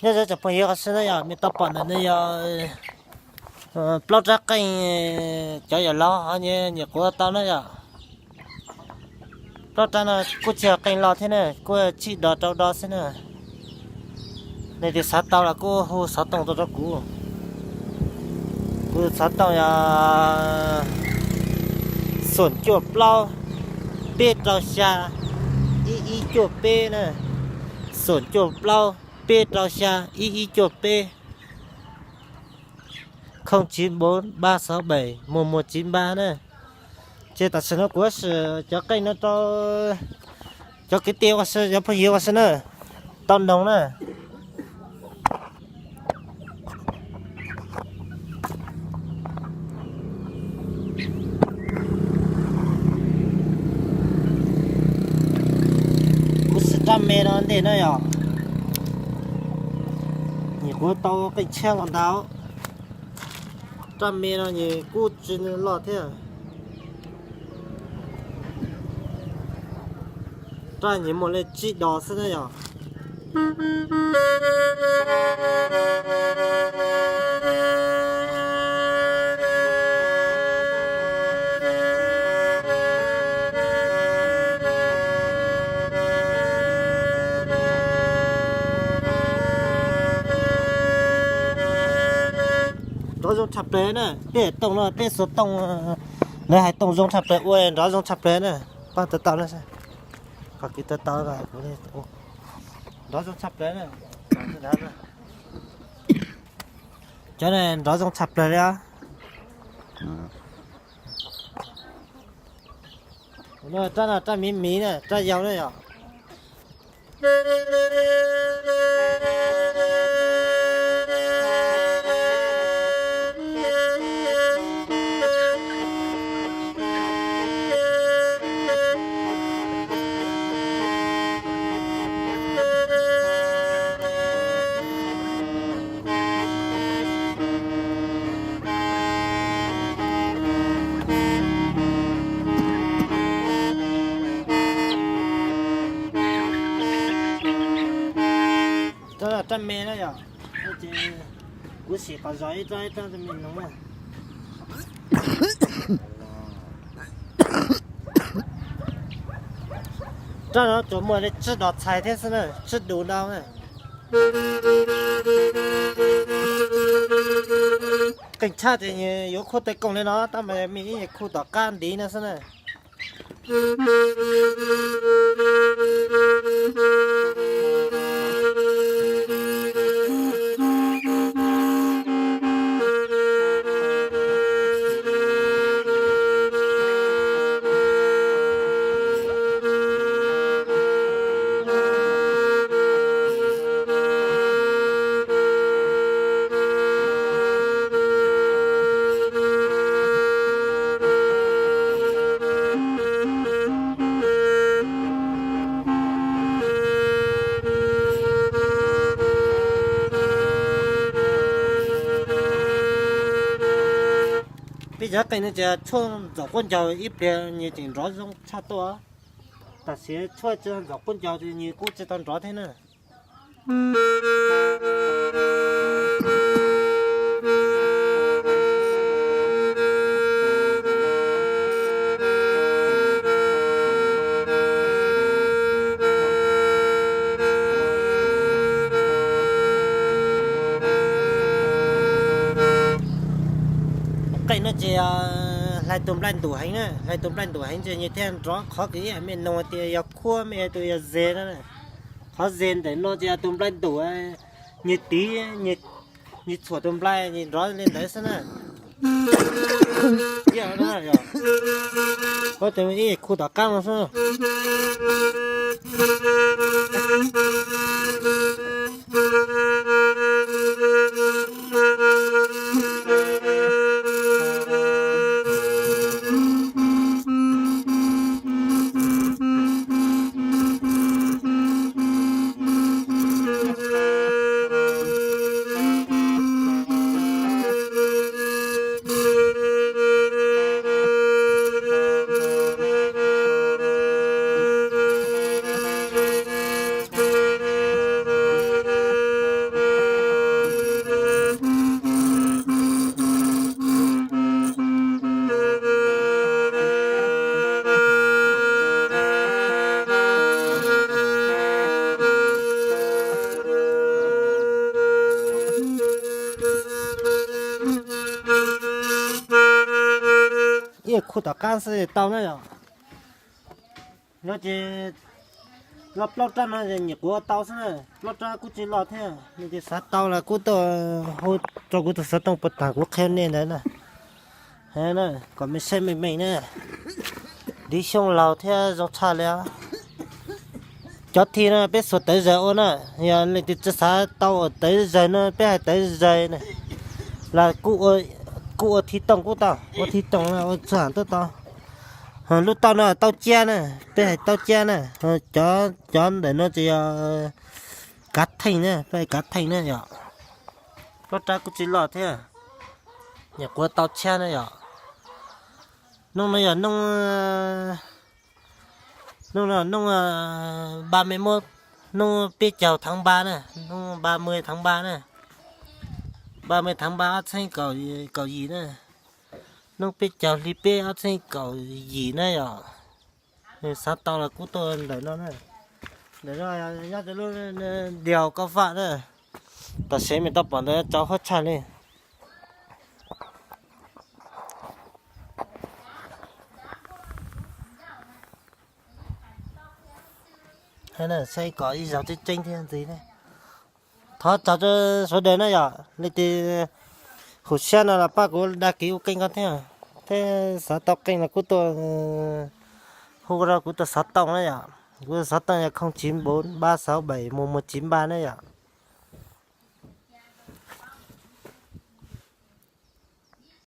Nyob zoo tsoom phooj ywg qhov xwb na yom, nej tau pom ntawm no yog plaub rab qeej, cov yawm laus ho nyiam quav tau na yom. Plaub rab no kuj tsis yog qeej loj thiab na, kuj tsib dos rau dos xwb na. Nej twg xav tau los kuj hu xov tooj tuaj rau kuv. Kuv xov tooj yog xoom cuaj plaub, peb rau xya, ib ib cuaj peb na. Xoom cuaj plaub, peb rau xya, ib ib cuaj peb, không chín bốn ba sáu bảy một một chín ba na. Ces tam sim no kuv sim cov qeej no rau cov kwv tij ua si, cov phooj ywg ua si na, tau noog na. Kuv sim rab me no ntej na yom. Nws kuj tau qeej tshiab los ntau. Rab me no nws kuj tsis loj thiab. Rab nws muaj li tsib dos xwb na yom. Nrov zoo tshaj plaws na, peb tooj no peb xuas tooj, lawv hais tooj zoo tshaj plaws ua nrov zoo tshaj plaws na. Pab tau tau na, qhov kis tau tau, nrov zoo tshaj plaws na. Cov no nrov zoo tshaj plaws li os. Rab no rab miv miv na, rab yau na yom. Rab, rab me na yom. Ces kuv sim qhov zog ib rab ib rab rau nej noog na. Rab no tsuas muaj li tsib dos txhais thiab xwb na, tsib dus ntau na. Qeej tshaj ces yuav khuj tej kooj li no, tab mas me ib nyuag khuj tom qab ntiv no xwb na. Peb cov qeej no ces tshuaj ntxuam quab ncaug ib pliag nws tseem nrov zoo tshaj tuaj. Tam sim tshuaj tsis ntxuam quab ncaug ces nws kuj tsis tau nrov thiab na. Qeej no ces hlais tus nplaig ntuj heev na, hlais tus nplaig ntuj heev ces nws thiaj nrov. Qhov kws ib yam me noog tias yog khuab me tus yog ze na. Qhov ze ntawm no ces yog tus nplaig ntuj, nws tiv, nws txhuam tus nplaig nws nrov li ntawd xwb na. Ib yam no yog, ib khu tom qab no xwb. tom qab xwb tau na yom. No ces los plaub rab no nyuam qhuav tau xwb na, plaub rab kuj tsis los thiab, nws ces xav tau los kuj tuaj hu rau kuv tus xov tooj puas tag kuv qhia nej ntawd na. Kom me saib meej meej na, Div Xyooj laug thiab zoo tshaj li os. Cov thi no peb xuas tawv zaws ua na, yog leej twg tsis xav tau tawv zaws no peb hais tawv zaws na, los kuj ua thi toom kuj tau, ua thi toom ua txhua tau tau. Lub tauj no tauj ciab na, peb hais tauj ciab na, cov ntawm no ces yog kav theej na, peb hais kav theej na yom. Plaub rab kuj tsis loj thiab, nyuam qhuav tau tshiab na yom. Noog no yog noog, noog no noog ba me muab, noog peb caug tháng ba na, noog ba mươi tháng ba na, ba mươi tháng ba ob txhiab kaum yim na, noog peb caug hli peb ob txhiab kaum yim na yom. Nws xav tau los kuj tuaj ntawm no na, ntawm no nyob rau lub Điều Cao Phạ na, tam sim me tau pom ntawd tsaus huab tshaj li. Saib kom ib zaug tseeb tseeb thiab ntxiv ne. Thov txog rau sawv daws na yom, leej twg hum siab no los pab kuv đăng ký ua kênh ko thiab, thiab xav tau kênh los kuj tuaj hu rau kuv tus xov tooj na yom. Kuv tus xov tooj yog không chín bốn ba sáu bảy một một chín ba na yom.